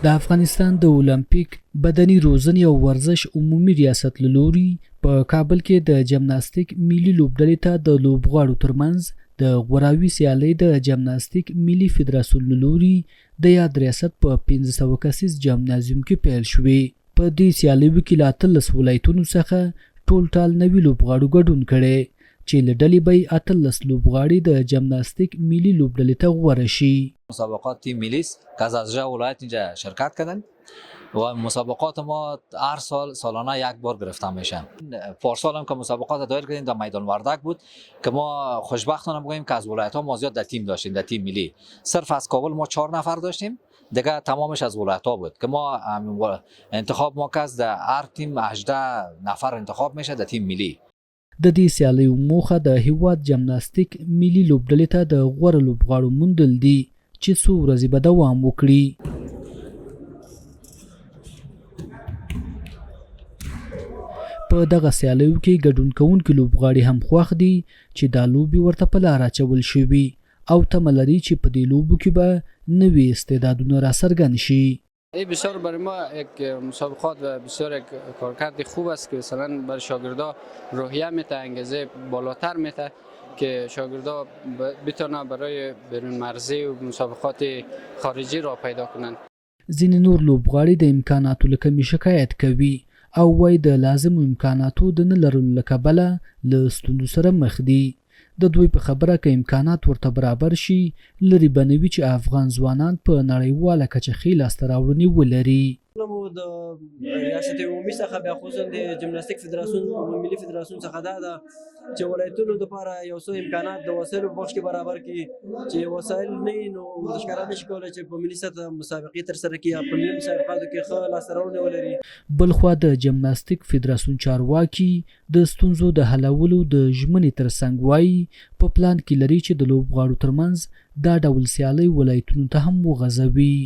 د افغانستان د المپیک، بدني روزنې او ورزش عمومي ریاست له لوري په کابل کې د جمناستیک ملي لوبډلې ته د لوبغاړو ترمنځ د غوراوي سیالۍ د جمناستیک ملي فدراسیون له لوري د یاد ریاست په 500 کسیز جمنازیوم کې پیل شوې. په دې سیالیو کې له 18 ولایتونو څخه ټولټال 90 لوبغاړو ګډون کړی چې له ډلې به یې 18 لوبغاړي د جمناستیک ملي لوبډلې ته غوره شي. مسابقات تیم ملی است که از 18 ولایت اینجا شرکت کردن و مسابقات ما هر سال سالانه یک بار گرفته میشه. پارسال هم که مسابقات دایر کردیم در میدان وردک بود که ما خوشبختانه بگوییم که از ولایت ها ما زیاد در تیم داشتیم. در تیم ملی صرف از کابل ما 4 نفر داشتیم، دیگه تمامش از ولایت ها بود که ما انتخاب ما که از در هر تیم 18 نفر انتخاب میشه در تیم ملی. د دې سیالیو موخه د هیواد جمناستیک ملي لوبډلې ته د غوره لوبغاړو موندل دي چې څو ورځې به دوام وکړي. په دغه سیالیو کې ګډون کوونکي لوبغاړي هم خوښ دي چې دا لوبې ورته په لاره اچول شوي او تمه لري چې په دې لوبو کې به نوي استعدادونه راڅرګند شي. این بسیار برای ما یک مسابقات و بسیار یک کارکرد خوب است که مثلا برای شاگردا روحیه میته، انگیزه بالاتر میته که شاگردا بتونه برای بیرون مرزی و مسابقات خارجی را پیدا کنند. ځینې نور لوبغاړي د امکاناتو له کمي شکایت کوي او وایي د لازمو امکاناتو د نه لرلو له کبله له ستونزو سره مخ دي. د دوی په خبره که امکانات ورته برابر شي، لرې به نه وي چې افغان ځوانان په نړیواله کچه ښې لاسته راوړنې ولري. مو د ریاست عمومي څخه بیا خصوصا د جمناستیک فدراسیون ملي فدراسیون څخه دا ده چې ولایتونو لپاره یو څه امکانات د وسایلو په بخش کې برابر کړي، چې وسایل نه وي نو ورزشکاران نشي کولی چې په ملي سطح مسابقې ترسره کړي یا په ملي مسابقاتو کې ښه لاسته راوړنې ولري. بلخوا د جمناستیک فدراسیون چارواکي د ستونزو د حلولو د ژمنې ترڅنګ وايي، په پلان کې لري چې د لوبغاړو ترمنځ دا ډول سیالۍ ولایتونو ته هم وغځوي.